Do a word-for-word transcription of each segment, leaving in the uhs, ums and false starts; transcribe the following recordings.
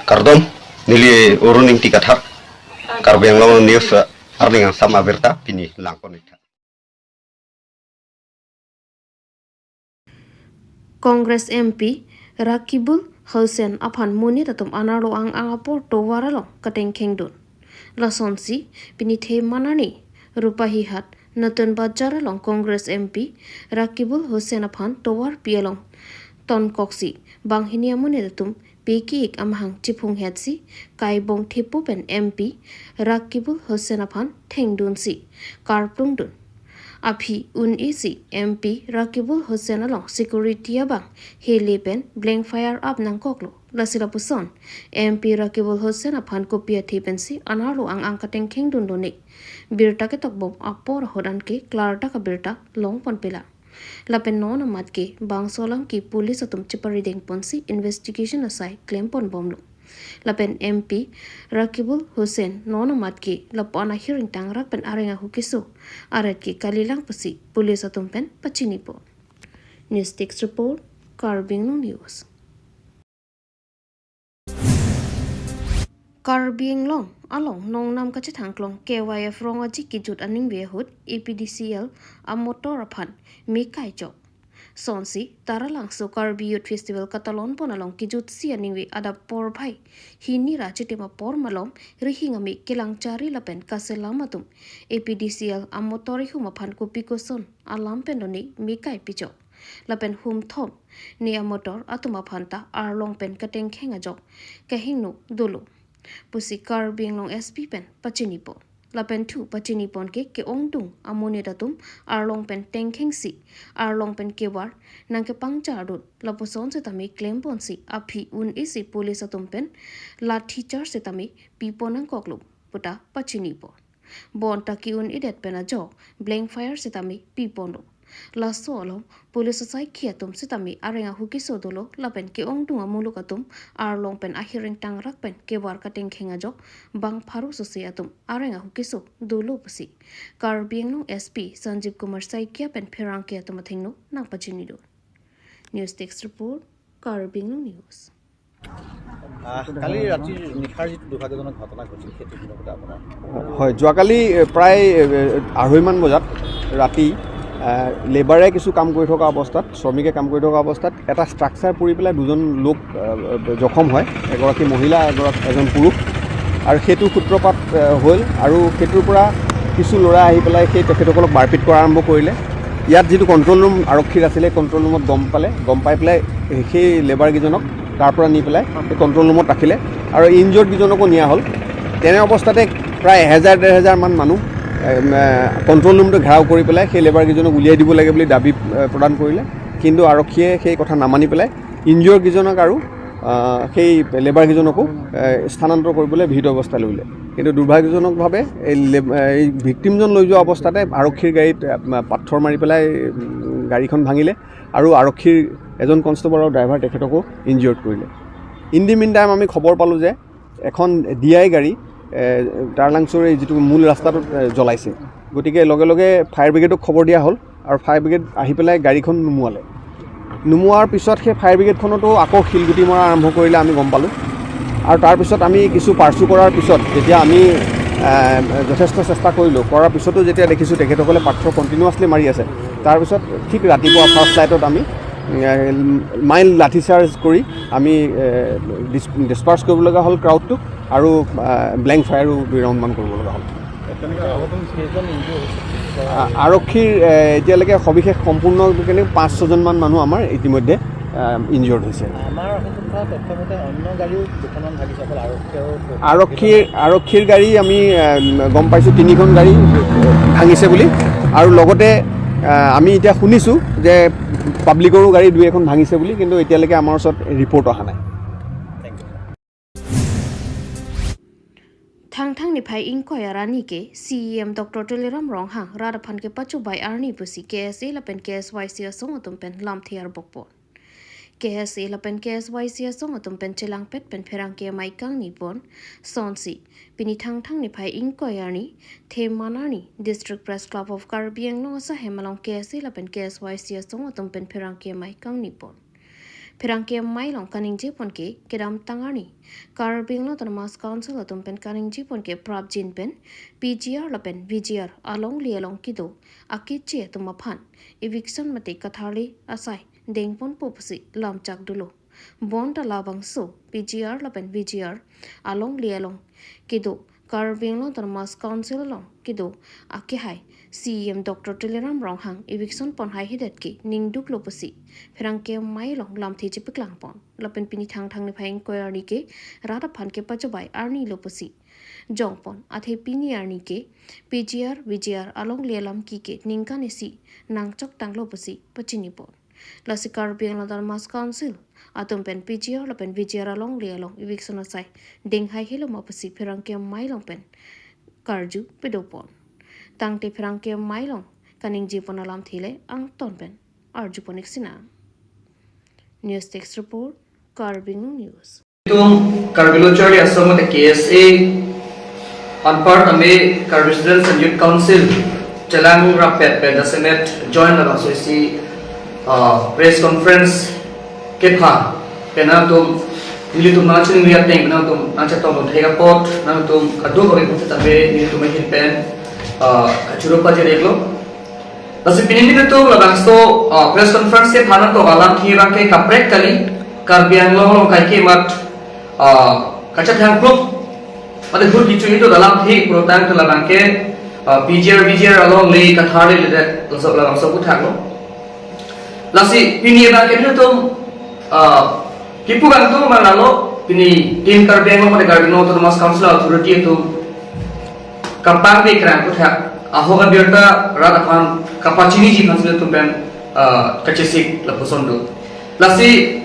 Kardom, neli Arun Ingti Kathar, Karbi Anglong News, eh, arni angsam abirta pini langpon-ik tha. Congress M P Rakibul Hussain aphan monit atum anerlo ang-ang apor tovar along katengkhengdun. Lasonsi, pini Themman arni, Rupahihat, Natun Bazar along Congress M P Rakibul Hussain aphan tovarpi along tonkoksi, banghini amonit atum peki-ik amahang chiphunghetsi, kaibong thepo pen M P Rakibul Hussain aphan thengdunsi karplungdun. Aphi un-isi M P Rakibul Hussain along security abang hele pen blank fire up nangkoklo. Lasi lapuson M P Rakibul Hussain aphan kopi athe pensi anerlo ang-ang katengkhengdun lo ne. Birta ketokbom apor ahut anke klardak abirta longponpelang. Lapen non amat ke bangso alam ke police atum cheparidengponsi investigation asai klempon-bomlo. Lapen M P Rakibul Hussain non amat ke lapu-an ahiring tangrak pen areng ahu keso aret ke kalilang pusi police atum pen pachinipo. News Desk Report, Karbi Anglong News. Karbi Anglong along nongnam kachethangklong K Y F Rong Aji kejut aningve ahut A P D C L amotor aphan me kaichok. Sonsi, Taralangso Karbi Youth Festival katalonpon along kejutsi aningve adap porphai hini ra chitim apor malom rihing ame kelang chari lapen kaselam atum A P D C L amotor ihum aphan kopi koson alam pen doni me kaipichok. Lapen humthom ne amotor atum aphanta arlong pen katengkheng ajok kahingno dolo pusi Karbi Anglong S P pen pachinipo. Lapen thu pachinipon ke ke-ongdung amonit atum arlong pen tengkhengsi, arlong pen kevar nangkepangchardun, lapuson setame klemponsi aphi un-isi police atum pen lathi charge setame pipon nangkoklo puta pachinipo. Bonta ke-un-edet pen ajok blank fire setame piponlo. Laso along police asaikhi atum setame areng ahu keso dolo lapen ke-ongdung amuluk atum arlong pen ahiring tangrak pen kevar katengkheng ajok bang pharo sose atum areng ahu keso dolo pusi Karbi Anglong S P Sanjeev Kumar Saikia pen pherangke atum athengno nangpachinidun. News Desk Report, Karbi Anglong News. আহ, কালি ৰাতিৰ নিশাৰ যিটো দুৰ্ভাগ্যজনক ঘটনা ঘটিল, সেইটো সম্পৰ্কে আপোনাৰ হয়, যোৱাকালি, এ, প্ৰায়, এ, আঢ়ৈমান বজাত ৰাতি, আহ, লেবাৰে কিছু কাম কৰি থকা অৱস্থাত, শ্ৰমিকে কাম কৰি থকা অৱস্থাত এটা ষ্ট্ৰাকচাৰ পৰি পেলাই দুজন লোক, আহ, জখম হয়, এগৰাকী মহিলা, এগৰাকী, এজন পুৰুষ। আৰু সেইটো সূত্ৰপাত, আহ, হ'ল আৰু সেইটোৰ পৰা কিছু ল'ৰা আহি পেলাই সেই তেখেতসকলক মাৰপিট কৰা আৰম্ভ কৰিলে। ইয়াত যিটো কণ্ট্ৰল ৰুম আৰক্ষীৰ আছিলে, কণ্ট্ৰল ৰুমত গম পালে, গম পাই পেলাই সেই লেবাৰকেইজনক তাৰ পৰা নি পেলাই সেই কণ্ট্ৰল ৰুমত ৰাখিলে আৰু ইনজিয়ৰ্ড কেইজনকো নিয়া হ'ল। তেনে অৱস্থাতে প্ৰায় এহেজাৰ, ডেৰ হেজাৰমান মানুহ, এম, এ, কণ্ট্ৰল ৰুমটো ঘেৰাও কৰি পেলাই সেই লেবাৰকেইজনক উলিয়াই দিব লাগে বুলি দাবী, এ, প্ৰদান কৰিলে। কিন্তু আৰক্ষীয়ে সেই কথা নামানি পেলাই ইনজিয়ৰ্ড কেইজনক আৰু, আ, সেই লেবাৰকেইজনকো, এ, স্থানান্তৰ কৰিবলৈ বিহিত অৱস্থা ল'লে। কিন্তু দুৰ্ভাগ্যজনকভাৱে এই লেব-, এই ভিক্টিমজন লৈ যোৱা অৱস্থাতে আৰক্ষীৰ গাড়ীত, আ, পাথৰ মাৰি পেলাই, উম, গাড়ীখন ভাঙিলে আৰু আৰক্ষীৰ এজন কনষ্টেবল আৰু ড্ৰাইভাৰ তেখেতকো ইনজিয়ৰ্ড কৰিলে। In the meantime আমি খবৰ পালোঁ যে এখন ডি আই গাড়ী, এ, তাৰালাংচুৰ এই যিটো মূল ৰাস্তাটোত, এ, জ্বলাইছে। গতিকে লগে লগে ফায়াৰ ব্ৰিগেডক খবৰ দিয়া হ'ল আৰু ফায়াৰ ব্ৰিগেড আহি পেলাই গাড়ীখন নুমুৱালে। নুমুৱাৰ পিছত সেই ফায়াৰ ব্ৰিগেডখনতো আকৌ শিলগুটি মৰা আৰম্ভ কৰিলে, আমি গম পালোঁ। আৰু তাৰপিছত আমি কিছু পাৰ্চু কৰাৰ পিছত যেতিয়া আমি, এ, যথেষ্ট চেষ্টা কৰিলোঁ, কৰাৰ পিছতো যেতিয়া দেখিছোঁ তেখেতসকলে পাথৰ কণ্টিনিউৱাছলি মাৰি আছে, তাৰপিছত ঠিক ৰাতিপুৱা ফাৰ্ষ্ট লাইটত আমি, এ, মাইল্ড লাঠি চাৰ্জ কৰি আমি, এ, ডিছ-, ডিছপাৰ্চ কৰিব লগা হ'ল ক্ৰাউডটোক আৰু, এ, ব্লেংক ফায়াৰো দুই ৰাউণ্ডমান কৰিব লগা হ'ল। তেনেকে আহত কেইজন ইনজিয়ৰ হৈছে? আ-, আৰক্ষীৰ, এ, এতিয়ালৈকে সবিশেষ সম্পূৰ্ণ কেনে পাঁচ ছজনমান মানুহ আমাৰ ইতিমধ্যে, এ, ইনজিয়ৰ্ড হৈছে। আমাৰ হাতত থকা তথ্য মতে অন্য গাড়ীও দুখনমান ভাগিছে, অকল আৰক্ষী আৰু আৰক্ষীৰ, আৰক্ষীৰ গাড়ী আমি, এ, গম পাইছোঁ তিনিখন গাড়ী ভাঙিছে বুলি। আৰু লগতে, এ, আমি এতিয়া শুনিছোঁ যে পাব্লিকৰো গাড়ী দুই এখন ভাঙিছে বুলি, কিন্তু এতিয়ালৈকে আমাৰ ওচৰত ৰিপৰ্ট অহা নাই। Thangthang niphai ingkoi arni ke C E M Doctor Tuliram Ronghang rat aphan kepachobai arni pusi K S A lapen K S Y C asong atum pen lamthe arbokpon. K S A lapen K S Y C asong atum pen chelangpet pen pherangke amei kangnipon. Sonsi, pini Thangthang niphai ingkoi arni, Themman arni, District Press Club of Karbi Anglong asahem along K S A lapen K S Y C asong atum pen pherangke amei kangnipon. Pherangke amei along kaningje pon ke kedamtang arni Karbi Anglong Autonomous Council atum pen kaningje pon ke prapjin pen P G R lapen V G R alongle along kedo akeche atum aphan eviction mate katharle asai dengponpo pusi lamchak dolo. Bonta labangso P G R lapen V G R alongle along kedo Karbi Anglong Autonomous Council along kedo akehai C E M Doctor Tuliram Ronghang eviction pon haihedet ke ningduklo pusi pherangke amei along lamthe chepaklang pon. Lapen pini Thangthang niphai ingkoi arni ke rat aphan kepachobei arni lo pusi jong pon. Athe pini arni ke P G R V G R alongle alam ki ke ningkan isi nangchoktanglo pusi pachini pon. Lasi Karbi Anglong Autonomous Council atum pen P G R lapen V G R alongle along eviction asai deng haihelo ma pusi pherangke amei along pen karju pedo pon. Tangte pherangke amei along kaningje pon alamthe le angton pen arju pon ik sinang. News Desk Report, Karbi Anglong News. Tum Karbi Lo Charli Asong mate K S A anparta me Karbi Students and Youth Council chelang rapet pen jasemet joint labangso isi, ah, press conference kepha pen nangtum nelitum nangchiningri ateng pen nangtum nangchetong thek apot nangtum kadokave puthe tabe nelitum ahin pen, ah, kachoro pajir-iklo. Lasi pini nelitum labangso, ah, press conference kepha nangkok alamthe abang ke kaprek kali, Karbi Anglong along kaike mat, ah, kachethang group mate hur kichu itum alamthe pulotangte labang ke, ah, P G R V G R alongle katharledet labangso aputhak lo. Lasi pini abang ke nelitum, ah, kipu abang tu mang lalo, pini Team Karbi Anglong mate Karbi Anglong Autonomous Council Authority atum kapangde krang aputhak ahok abirta rat aphan kapachiniji aphan si nelitum pen, ah, kachesik lapuson do. Lasi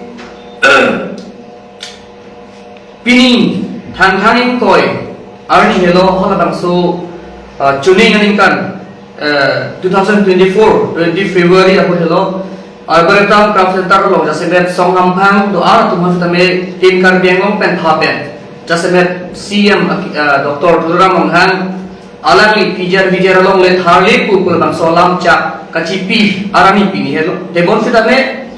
pini Thangthang ingkoi arni helo halabangso, ah, chuning aningkan, eh, two thousand twenty-four, twenty February ahut helo Arboretum Craft Center along jasemet song hamphang do-an atum aphan sitame Team Karbi Anglong pen pha pen jasemet C E M, ah, Doctor Tuliram Ronghang alangli P G R V G R alongle tharle pu pu labangso alamchak kachipi arni pini helo. Tebon sitame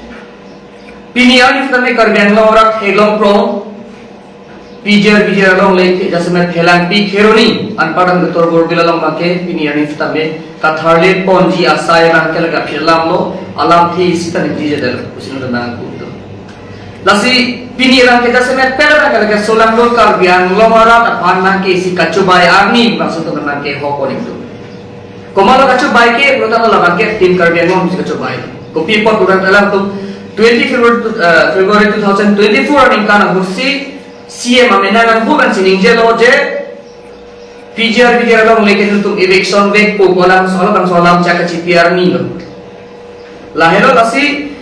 pini arni sitame Karbi Anglong arat Heglong Krong P G R V G R alongle jasemet Phelangpi Kheroni anparta Doctor Borbil along abang ke pini arni sitame katharle ponji asai abang ke lake aphi alam lo, alamthe isi ta ningjejedetlo pusi nelitum nangkok do. Lasi pini abang ke jasemet pen abang ke lake solangdo Karbi Anglong arat aphan abang ke isi kachobei arni bangso atum abang ke hok koning do. Komatlo kachobei ke pulotangte labang ke Team Karbi Anglong si kachobei. Kopi apot pulotangte alangtum twenty February, eh, February two thousand twenty-four aningkan ahut si C E M amena nanghu abang si ningjelo je P G R V G R alongle ke nelitum eviction vekpo pu alam so alam so alamchak kachipi arni lo. Lahelo lasi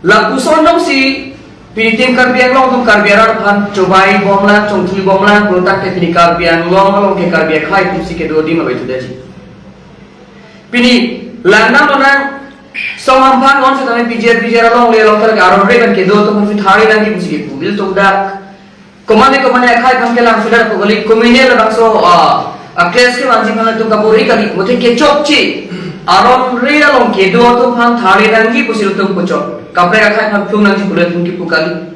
lapuson jongsi pini Team Karbi Anglong atum Karbi arat aphan chobei bomlang chongthui bomlang pulotangte pini Karbi Anglong along ke Karbi akhei atum si kedo adim abai tudaji. Pini langnang lonang song hamphang non sitame P G R V G R alongle along ta lake aron re pen kedo atum aphan si tharle nangji pusi kipu, ilitum dak komane komane akhei aphan kelang sudah ko kali, komane labangso, ah, ah, class kevangji aphan ilitum kabor-i kali, mate kechokche aron re along kedo atum aphan tharle nangji pusi ilitum puchot, kaprek akhei aphan plung nangji pu ilitum kipu kali.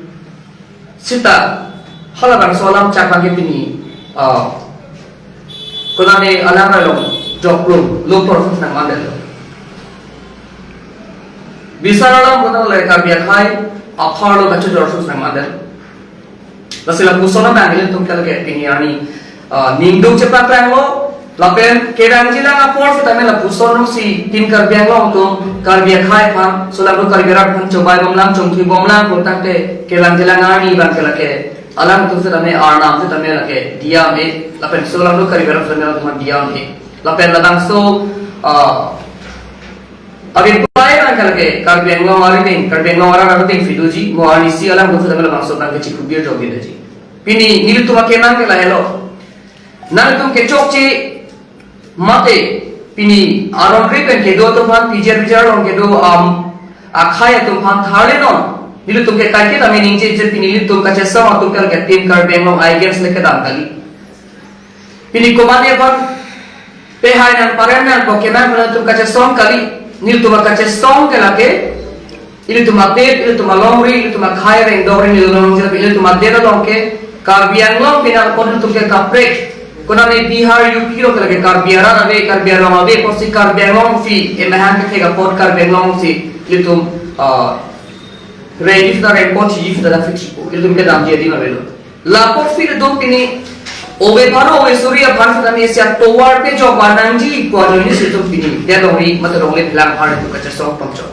Sita halabangso alamchak abang ke pini, ah, konane alang ralong jokplung lo proses nangmandet lo. Bisar alam konane le Karbi akhei apharlo kachojor sus nangmandet. Lasi lapuson abang ilitum ke lake pini arni, ah, ningduk chepaklanglo, lapen kevangjilang apor sitame lapuson jongsi Team Karbi Anglong atum Karbi akhei aphan, solangdo Karbi arat aphan chobei bomlang chongthui bomlang pulotangte kevangjilang arni abang ke lake alangtum sitame arnam sitame lake diya me, lapen solangdo Karbi arat sitame alangtum diya me. Lapen labangso, ah, ave pai abang ke lake Karbi Anglong arideng, Karbi Anglong arat arideng si doji, mo arnisi alangtum sitame labangso abang ke chikubir jokji daji. Pini nelitum akemang ke lahelo. Nangtum kechokche mate pini aron re pen kedo atum aphan P G R V G R along kedo, um, akhei atum aphan tharlenon. Nelitum ke kaike tame ningje je pini nelitum kachesong atum ke lake Team Karbi Anglong against le kedam kali. Pini komane aphan pehai nang parem nang ko kemang pen nangtum kachesong kali, nelitum akachesong ke lake Ilitum adet, ilitum alongri, ilitum akhai rengdok rengli along jilap, ilitum adet along ke Karbi Anglong pinang kon ilitum ke kaprek. Konane Bihar, U P along ke lake Karbi arat ave, Karbi Anglong ave, apotsi Karbi Anglong si emahang kethek apot Karbi Anglong si ilitum, ah, rengji seta rengpo, chiji seta dam si chipo, ilitum ke damji adim avelo. Lapusi ilitum pini ove pharo ove suri aphan seta mesi atovar pejok vanangji pu ajoine si ilitum pini, dia dongri mate longle phelang aphan ilitum kachesong tongchok.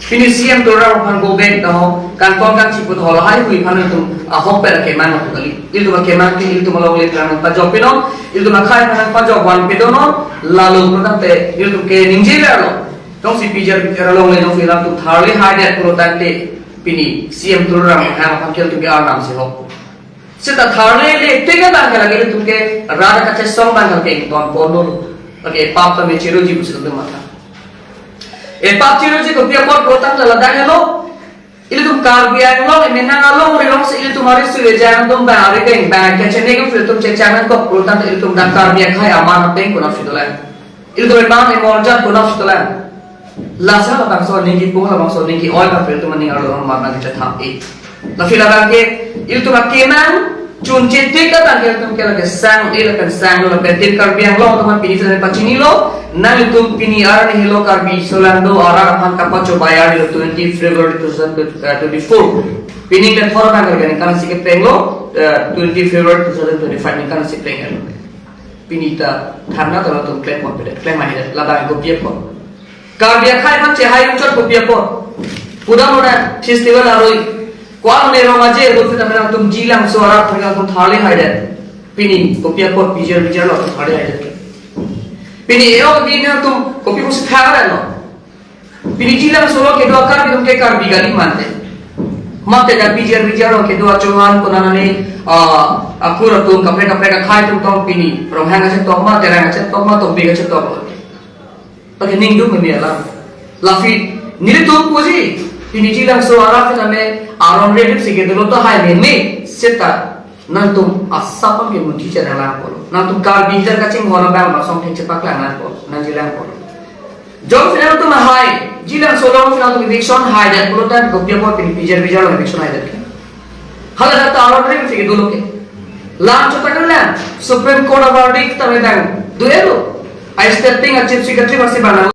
Pini C M Tuliram aphan go back ta ho, kangton kangchipu ta ho, lahai hui aphan ilitum ahok per kemang pu kali. Ilitum akemang ke ilitum alongle phelang pajok pinon, ilitum akhai aphan pajok van pedonon, lalu pulo tangte ilitum ke ningje verlo. Jongsi P G R B G R alongle jongsi ilitum tharli haidet pulo tangte pini C M Tuliram aphan ke ilitum ke arnam si ho. Seta tharle le tega abang ke lake ilitum ke rat kachesong abang ke ingtonpon dolo. Lake pap tame chiroji pusi ilitum matha. E pap chiroji kopi apot pulo tangte ladak helo. Ilitum Karbi Anglong emenang alongri along si ilitum ari sule jang atum abang ari keng abang kechene ke ilitum chechang nangkok pulo tangte ilitum dak Karbi akhai aman ateng konatsi dolang. Ilitum eman emorjat konatsi dolang. Lasi labangso aning kepung, labangso aning ke-oi abang ilitum aning arlo amat nangkethap-e. Lasi labang ke ilitum akemang chunche tik abang ke ilitum ke lake sang-e lapen sanglo lapen Team Karbi Anglong atum aphan pini seta pachinilo, nanglitum pini arni helo Karbi solangdo arat aphan kapachobei arni lo twenty February two thousand twenty-four. Pini ke thor abang ke ningkan isi keplenglo, eh, twenty February two thousand twenty-five ningkan isi plenglo. Pini ta tharna ta latum klem pon pede, klem mani de, labang kopi apot. Karbi akhai aphan chehai unchot kopi apot. Pudam mona festival aroi. Ko-an ne rong aje, lo seta nangtum Jilangso arat aphan nangtum tharli haidet. Pini kopi apot P G R B G R lo tharli haidet. Pini eo di nangtum kopi pusi thang lo. Pini Jilangso along kedo Karbi atum ke Karbi kali mante. Mate dak P G R B G R along kedo a-Chauhan konane, ah, akur atum kaprek kaprek akhai atum tong pini. Ronghang achetok ma, Terang achetok ma, Tombing achetok lo. Lake ningduk meme alam. Lasi nelitum puji, pini Jilangso arat seta me aron redip si kedo lo tahai meme seta nangtum asap an ke munthi chedang lang polo. Nangtum Karbi jar kachinghon abang abang song thek chepak lang lang polo. Nangji lang polo. Jongsi nangtum ahai, Jilangso along si nangtum eviction haidet pulo tangte kopi apot pini P G R B G R along eviction haidet ke. Hala dak ta aron redip si kedo lo ke. Lang chepak lang, Supreme Court a-verdict ta me dang do-elo. A-stepping a-Chief Secretary masi bang